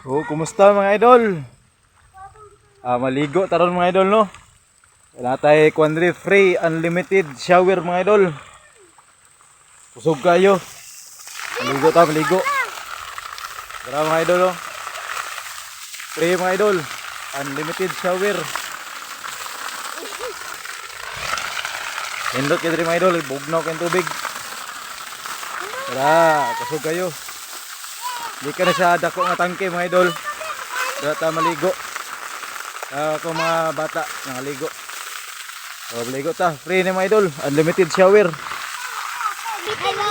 Oh, kumusta mga idol? Ah, maligo taron mga idol, no? Wala tayo kuan diri, free unlimited shower mga idol. Kusog kayo. Maligo ta, maligo. Tara mga idol, oh. Free mga idol. Unlimited shower. Hindot kayo diri mga idol, bugnaw kayong tubig. Tara, kusog kayo. Di ka na siya dako nga tangke mga idol. Dara ta maligo. Ah, ako mga bata nangaligo. So, maligo ta. Free na mga idol. Unlimited shower. Hello,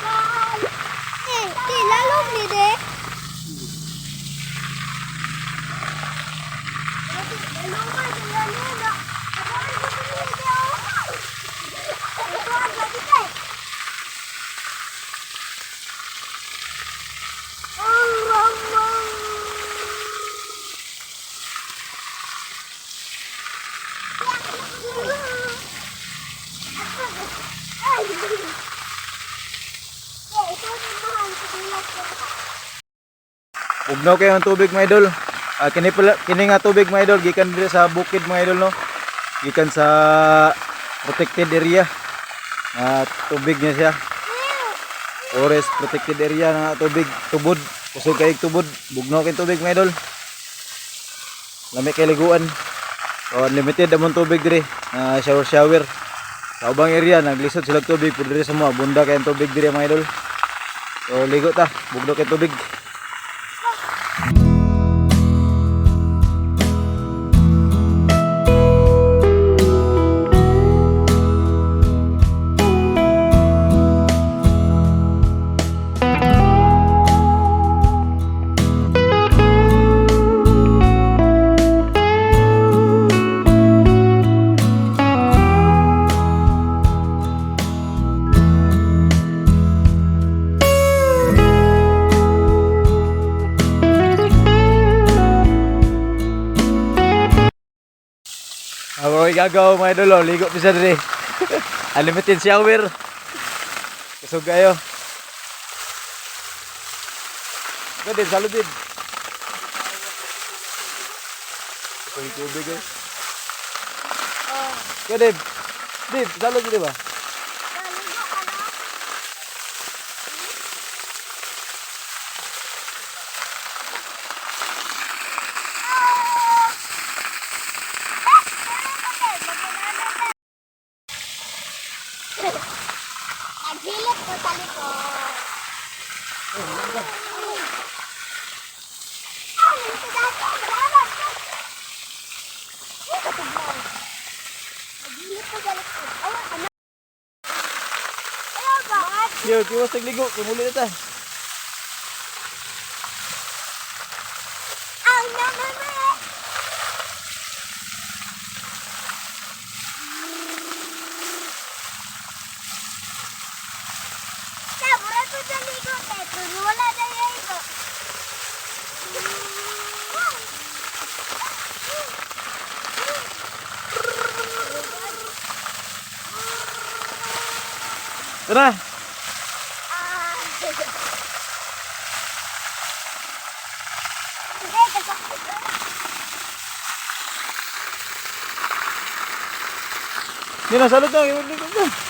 guys. Eh, di lalom ni de. Bugnaw kayo ang tubig mga idol. Ah, kini pala, kini nga tubig mga idol gikan diri sa bukid mga idol, no. Gikan sa protected area. Ah, tubig niya siya. Forest protected area na tubig, tubod. Kusog kay tubod. Bugnaw kay tubig mga idol. Lami kay liguan. So, unlimited among tubig diri. Na shower shower. Sa ubang area naglisod sila og tubig pero diri sa mga bunda kay ang tubig diri mga idol. So ligo ta, bugnaw kay tubig. Ako gagaw mga idol, oh. Ligo pa siya diri. Unlimited shower. Kusog kayo. Pwede, salud din. Ito yung tubig eh. Pwede. Dib, salud din ba? Naghilot ko sa likod. Naghilot ko sa likod. Awa, ano? Ayaw ba? Yo, kiwas tagligo, kumuli na ta. Ang naman eh. Sa, mura ko sa likod eh. Pero wala na yung iba. Tara. Ah. Hindi, kasakit ko. Hindi na, salud na. Ligo na.